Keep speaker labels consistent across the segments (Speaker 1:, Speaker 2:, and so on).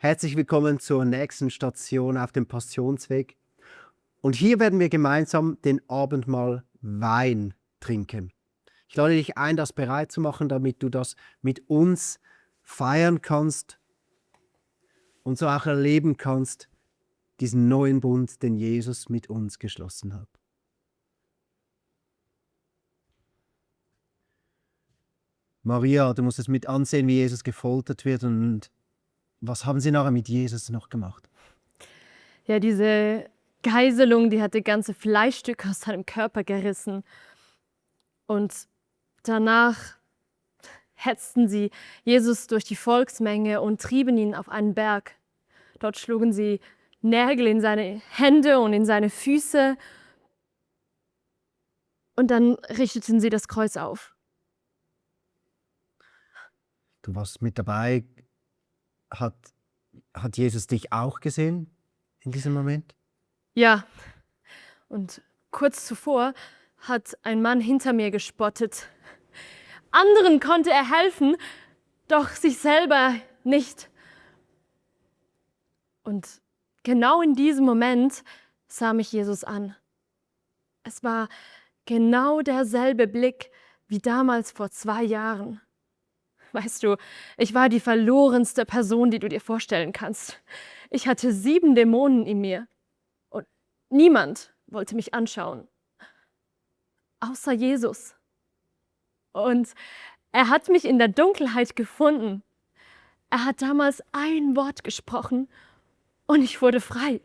Speaker 1: Herzlich willkommen zur nächsten Station auf dem Passionsweg. Und hier werden wir gemeinsam den Abendmahl Wein trinken. Ich lade dich ein, das bereit zu machen, damit du das mit uns feiern kannst und so auch erleben kannst, diesen neuen Bund, den Jesus mit uns geschlossen hat. Maria, du musst es mit ansehen, wie Jesus gefoltert wird. Und was haben sie nachher mit Jesus noch gemacht?
Speaker 2: Ja, diese Geiselung, die hat die ganze Fleischstücke aus seinem Körper gerissen. Und danach hetzten sie Jesus durch die Volksmenge und trieben ihn auf einen Berg. Dort schlugen sie Nägel in seine Hände und in seine Füße. Und dann richteten sie das Kreuz auf.
Speaker 1: Du warst mit dabei. Hat Jesus dich auch gesehen in diesem Moment?
Speaker 2: Ja, und kurz zuvor hat ein Mann hinter mir gespottet. Anderen konnte er helfen, doch sich selber nicht. Und genau in diesem Moment sah mich Jesus an. Es war genau derselbe Blick wie damals vor 2 Jahren. Weißt du, ich war die verlorenste Person, die du dir vorstellen kannst. Ich hatte 7 Dämonen in mir und niemand wollte mich anschauen, außer Jesus. Und er hat mich in der Dunkelheit gefunden. Er hat damals ein Wort gesprochen und ich wurde frei.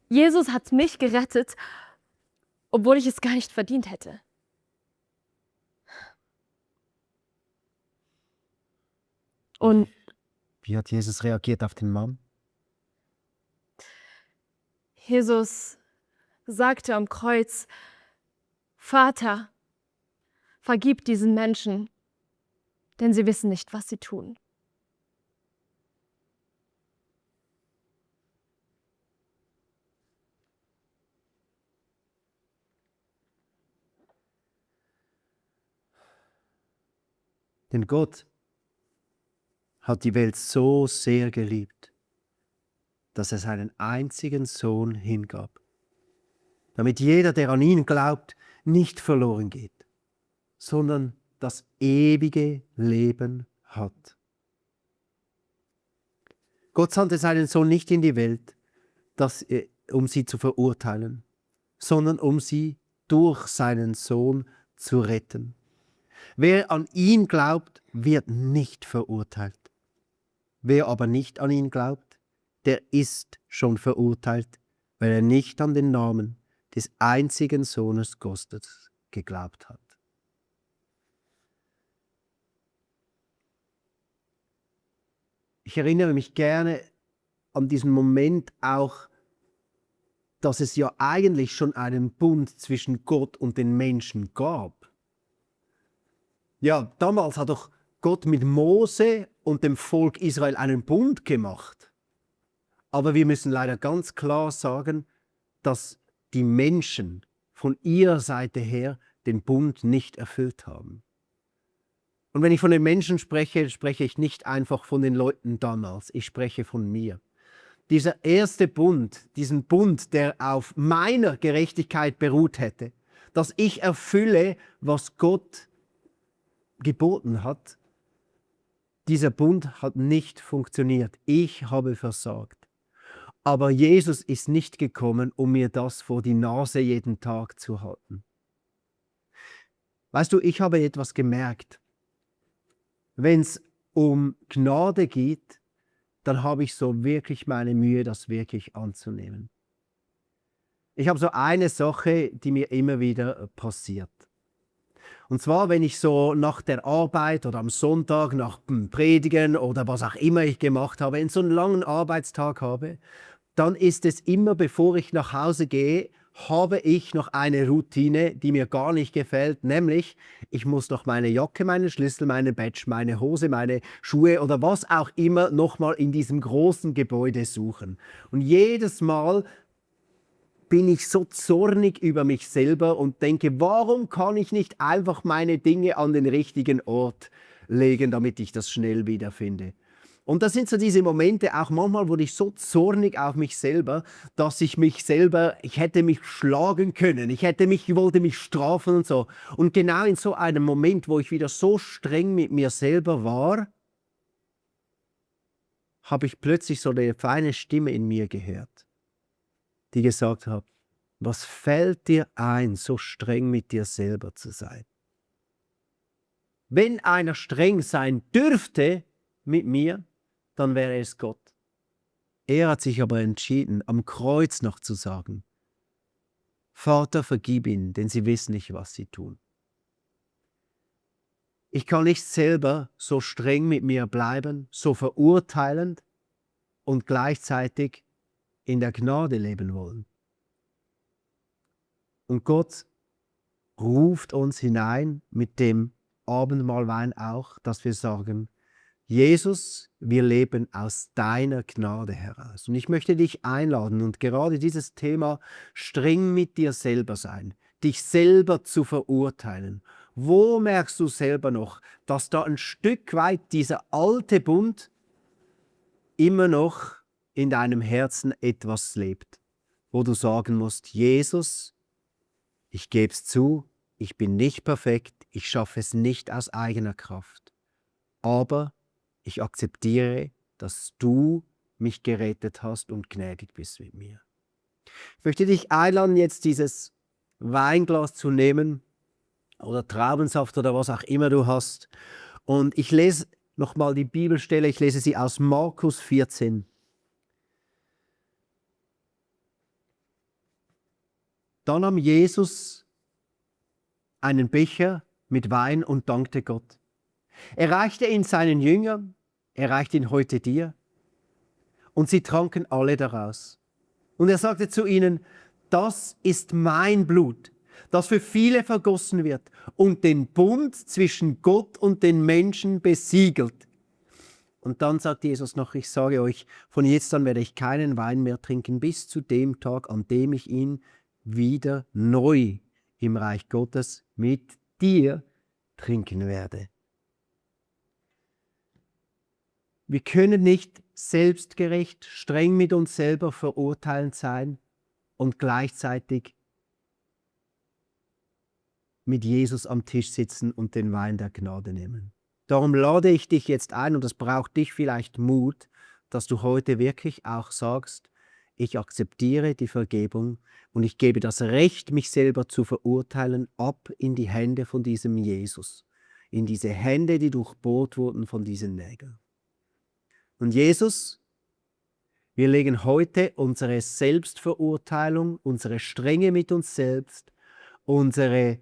Speaker 2: Jesus hat mich gerettet, obwohl ich es gar nicht verdient hätte. Und
Speaker 1: Wie hat Jesus reagiert auf den Mann?
Speaker 2: Jesus sagte am Kreuz: Vater, vergib diesen Menschen, denn sie wissen nicht, was sie tun.
Speaker 1: Denn Gott hat die Welt so sehr geliebt, dass er seinen einzigen Sohn hingab, damit jeder, der an ihn glaubt, nicht verloren geht, sondern das ewige Leben hat. Gott sandte seinen Sohn nicht in die Welt, um sie zu verurteilen, sondern um sie durch seinen Sohn zu retten. Wer an ihn glaubt, wird nicht verurteilt. Wer aber nicht an ihn glaubt, der ist schon verurteilt, weil er nicht an den Namen des einzigen Sohnes Gottes geglaubt hat. Ich erinnere mich gerne an diesen Moment auch, dass es ja eigentlich schon einen Bund zwischen Gott und den Menschen gab. Ja, damals hat doch Gott mit Mose und dem Volk Israel einen Bund gemacht. Aber wir müssen leider ganz klar sagen, dass die Menschen von ihrer Seite her den Bund nicht erfüllt haben. Und wenn ich von den Menschen spreche, spreche ich nicht einfach von den Leuten damals, ich spreche von mir. Dieser erste Bund, diesen Bund, der auf meiner Gerechtigkeit beruht hätte, dass ich erfülle, was Gott geboten hat, dieser Bund hat nicht funktioniert. Ich habe versagt. Aber Jesus ist nicht gekommen, um mir das vor die Nase jeden Tag zu halten. Weißt du, ich habe etwas gemerkt. Wenn es um Gnade geht, dann habe ich so wirklich meine Mühe, das wirklich anzunehmen. Ich habe so eine Sache, die mir immer wieder passiert. Und zwar, wenn ich so nach der Arbeit oder am Sonntag nach dem Predigen oder was auch immer ich gemacht habe, in so einen langen Arbeitstag habe, dann ist es immer, bevor ich nach Hause gehe, habe ich noch eine Routine, die mir gar nicht gefällt, nämlich ich muss noch meine Jacke, meinen Schlüssel, meinen Badge, meine Hose, meine Schuhe oder was auch immer nochmal in diesem großen Gebäude suchen. Und jedes Mal bin ich so zornig über mich selber und denke, warum kann ich nicht einfach meine Dinge an den richtigen Ort legen, damit ich das schnell wiederfinde? Und das sind so diese Momente, auch manchmal wurde ich so zornig auf mich selber, dass ich hätte mich schlagen können, ich wollte mich strafen und so. Und genau in so einem Moment, wo ich wieder so streng mit mir selber war, habe ich plötzlich so eine feine Stimme in mir gehört, die gesagt hat, was fällt dir ein, so streng mit dir selber zu sein? Wenn einer streng sein dürfte mit mir, dann wäre es Gott. Er hat sich aber entschieden, am Kreuz noch zu sagen, Vater, vergib ihnen, denn sie wissen nicht, was sie tun. Ich kann nicht selber so streng mit mir bleiben, so verurteilend und gleichzeitig in der Gnade leben wollen. Und Gott ruft uns hinein mit dem Abendmahlwein auch, dass wir sagen, Jesus, wir leben aus deiner Gnade heraus. Und ich möchte dich einladen und gerade dieses Thema streng mit dir selber sein, dich selber zu verurteilen. Wo merkst du selber noch, dass da ein Stück weit dieser alte Bund immer noch in deinem Herzen etwas lebt, wo du sagen musst, Jesus, ich gebe es zu, ich bin nicht perfekt, ich schaffe es nicht aus eigener Kraft, aber ich akzeptiere, dass du mich gerettet hast und gnädig bist mit mir. Ich möchte dich einladen, jetzt dieses Weinglas zu nehmen oder Traubensaft oder was auch immer du hast. Und ich lese nochmal die Bibelstelle, ich lese sie aus Markus 14. Dann nahm Jesus einen Becher mit Wein und dankte Gott. Er reichte ihn seinen Jüngern, er reicht ihn heute dir. Und sie tranken alle daraus. Und er sagte zu ihnen, das ist mein Blut, das für viele vergossen wird und den Bund zwischen Gott und den Menschen besiegelt. Und dann sagt Jesus noch, ich sage euch, von jetzt an werde ich keinen Wein mehr trinken, bis zu dem Tag, an dem ich ihn wieder neu im Reich Gottes mit dir trinken werde. Wir können nicht selbstgerecht, streng mit uns selber verurteilend sein und gleichzeitig mit Jesus am Tisch sitzen und den Wein der Gnade nehmen. Darum lade ich dich jetzt ein, und es braucht dich vielleicht Mut, dass du heute wirklich auch sagst, ich akzeptiere die Vergebung und ich gebe das Recht, mich selber zu verurteilen, ab in die Hände von diesem Jesus, in diese Hände, die durchbohrt wurden von diesen Nägeln. Und Jesus, wir legen heute unsere Selbstverurteilung, unsere Strenge mit uns selbst, unsere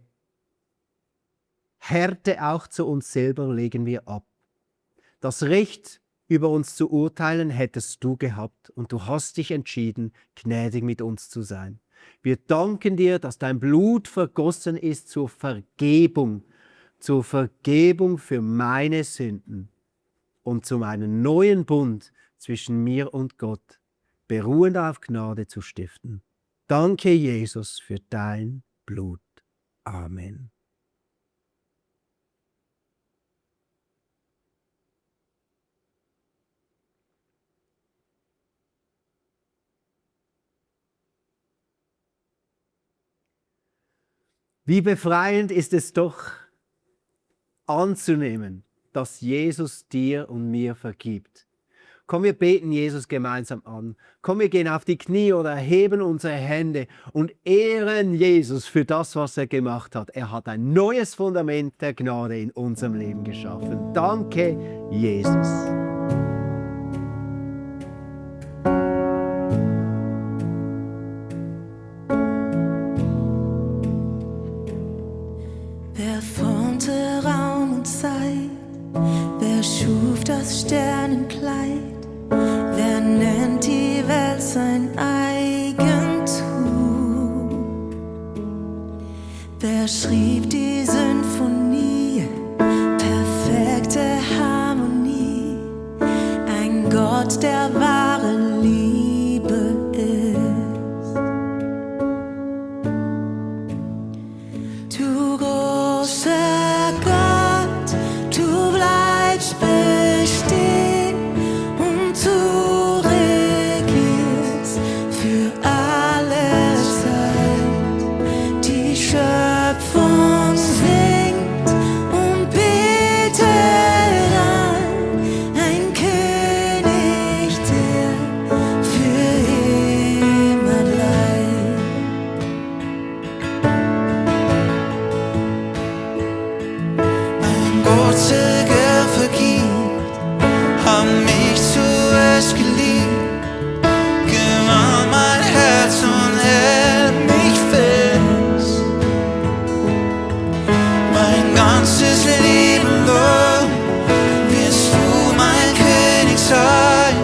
Speaker 1: Härte auch zu uns selber legen wir ab. Das Recht, über uns zu urteilen, hättest du gehabt und du hast dich entschieden, gnädig mit uns zu sein. Wir danken dir, dass dein Blut vergossen ist zur Vergebung für meine Sünden und zu einem neuen Bund zwischen mir und Gott, beruhend auf Gnade zu stiften. Danke, Jesus, für dein Blut. Amen. Wie befreiend ist es doch anzunehmen, dass Jesus dir und mir vergibt. Komm, wir beten Jesus gemeinsam an. Komm, wir gehen auf die Knie oder erheben unsere Hände und ehren Jesus für das, was er gemacht hat. Er hat ein neues Fundament der Gnade in unserem Leben geschaffen. Danke, Jesus.
Speaker 3: Wer formte Raum und Zeit? Wer schuf das Sternenkleid? Wer nennt die Welt sein Eigentum? Wer schrieb die Sinfonie? Perfekte Harmonie. Ein Gott, der wahre Liebe ist. Du großer Gott, du bleibst bestehen
Speaker 4: haben mich zuerst geliebt, gewann mein Herz und hält mich fest. Mein ganzes Leben lang wirst du mein König sein.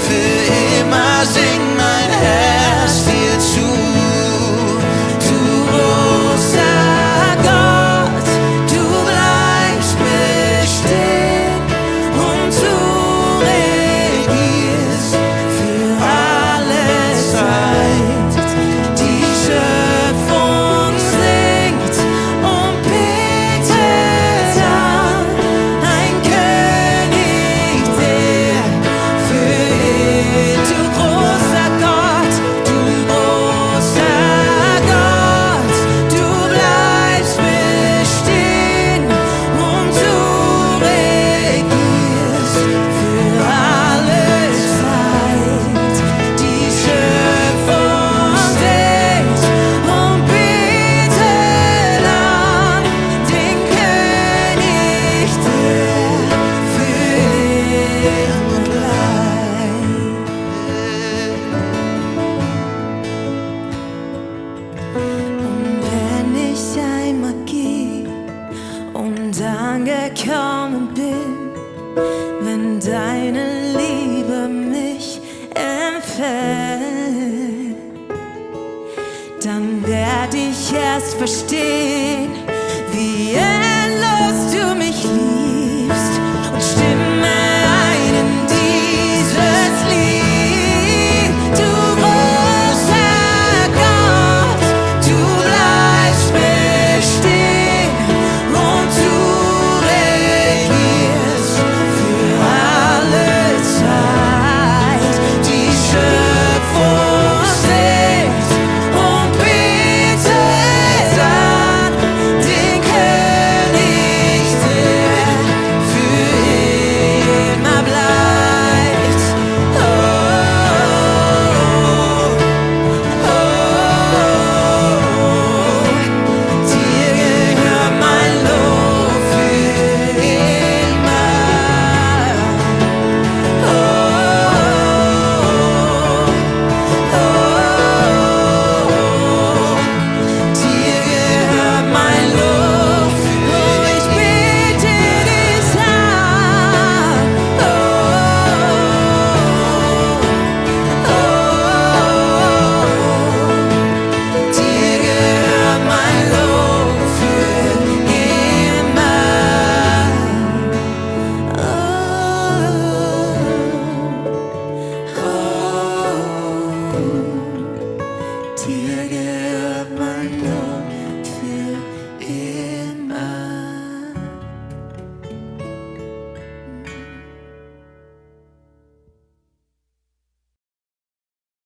Speaker 4: Für immer singt mein Herz dir zu. Du großer Gott, du bleibst bestehen und du regierst für alle Zeit. Die Schöpfung singt und betet an, ein König, der für du großer Gott, du bleibst bestehen und du regierst für alle Zeit. Die Schöpfung singt und betet an, den König, der für immer bleibt. Und wenn ich einmal gehe und angekommen bin, wenn deine Liebe mich empfängt, dann werd ich erst verstehen, wie endlos du mich liebst und stimme ein in dieses Lied. Du großer Gott, du bleibst bestehen und du regierst für alle Zeit. Die Schöpfung singt und betet an, den König, der für immer bleibt. Oh, oh, oh. Dir gehört mein Lob für immer. Oh, oh, oh. Dir gehört mein Lob, oh, ich bete dich an. Oh, oh, dir gehört mein Lob für immer. Dir gehört mein Lob.